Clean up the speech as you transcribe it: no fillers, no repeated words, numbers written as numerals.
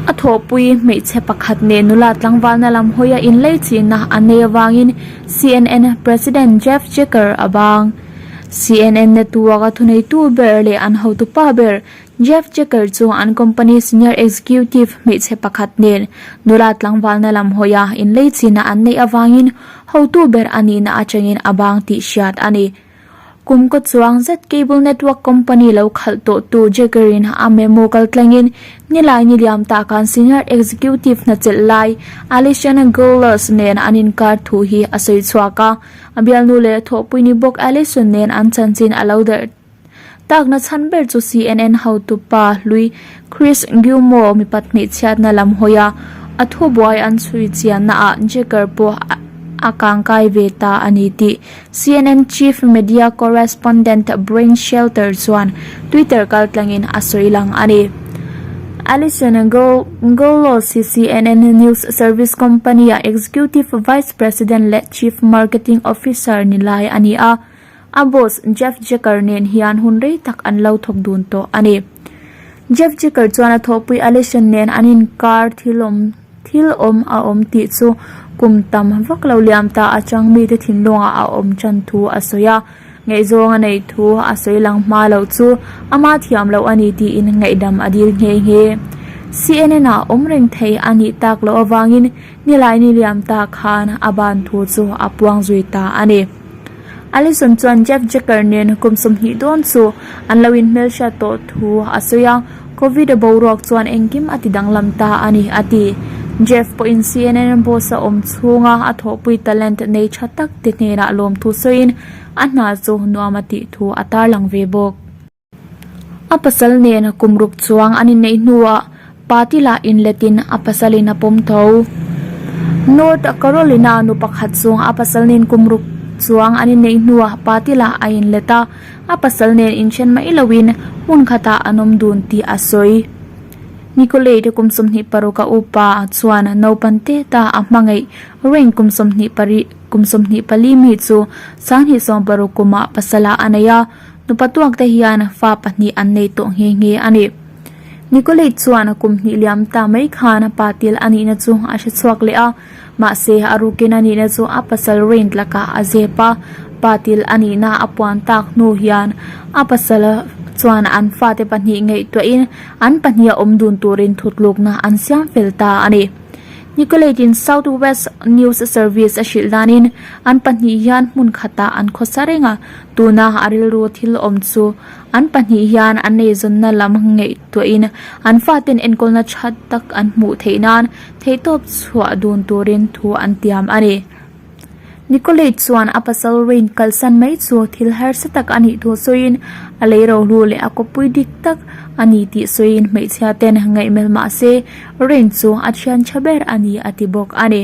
A thawhpui hmeichhe pakhat nen nula tlangvalna lam hawia inleichihna an nei avangin CNN President Jeff Jecker a bang. CNN network a thuneitu ber leh an hotupa ber Jeff Jecker chu an company senior executive hmeichhe pakhat nen nula tlangvalna lam hawia inleichihna an neih avangin hotu ber a nihna atangin a bang tih hriat a ni. Kum kaw chuang zet cable network company lo khalh tawhtu Jagger-in a memo kaltlangin nilai ni liam tah khan senior executive hnachelh lai Alison Golos nen an inkar thu hi a sawi chhuak a. A bialnu leh thawhpui ni bawk Alison nen an chanchin a lo darh takna chhan ber chu CNN hotupa hlui Chris Guillemot mipat hmeichhiatna lam hawi a, a thubuai an chhui chiannaah Jagger pawh a kangkai ve ta a ni tih CNN Chief Media Correspondent Brain Shelter chuan Twitter kaltlangin a sawi lang a ni. Allison Golos hi CNN News Service Company-a Executive Vice President leh Chief Marketing Officer ni lai a ni a, a boss Jeff Jecker nen hian hun rei tak an lo thawk dun tawh a ni. Jeff Jecker chuan a thawhpui Allison nen an inkar thil awm Thil awm a awm tih chu kum tam vak lo liam ta atang mite thinlungah a awm tan thu a sawi a, ngaihzawng a neih thu a sawi lang hma loh chu ama thiam loh a ni tiin ngaihdam a dil nghe nghe. CNN ah awm reng thei a nih tak loh avangin nilai ni liam ta khan a ban thu chu a puang zui ta a ni. Allison chuan Jeff Jecker nen kum 20 dawn chu an lo inhmelhriat tawh thu a sawi a. Covid a boruak chuan engkim a ti danglam ta a ni, a ti. Jeff pawhin CNN boss a awm chhunga a thawhpui talent nei tha tak te hnenah lawmthu sawiin a hna chu nuam a tih thu a tarlang ve bawk. A pasal nen kum ruk chuang an inneih hnuah party lah inletin a pasalin a pawm tho. North Carolina nu pakhat chu a pasal nen kum ruk chuang an inneih hnuah party lah a inlet a. A pasal nen inthen mai loin hmun khatah an awm dun tih a sawi. Nicolay te kum 26 a upa chuan naupan te ta a hmangaih reng kum sawmhnih pari kum 24 mi chu sanghnih 60 kumah pasala a nei a, nupa tuak te hian fa pahnih an nei tawh nghe nghe a ni. Nicolay chuan kum hnih liam ta mai khan pa til a nihna chu a hre chhuak leh a. Mahse, a rukin a nihna chu a pasal Rain lakah a zep a, pa til a nihna a puan tak hnu hian a pasal chuan an fate pahnih ngaihtuahin an pahniha awm dun turin thutlukna an siam fel ta a ni. Nicolette-in South West News Service a hrilh danin an pahnih hian hmun khatah an khawsa reng a, tuna a rilru thil awm chu An pahnih hian an eizawnna lam ngaihtuahin an faten enkawlna tha tak an hmuh theih nan theihtawp chhuah dun turin thu an tiam a ni. Nicolette chuan a pasal Rain kalsan mai chu thil harsa tak a nih thu sawiin a lei rohlu leh a kawppui dik tak a ni tih sawiin hmeichhia ten ngaihmel mah se Rain chu a thian tha ber a ni a ti bawk a ni.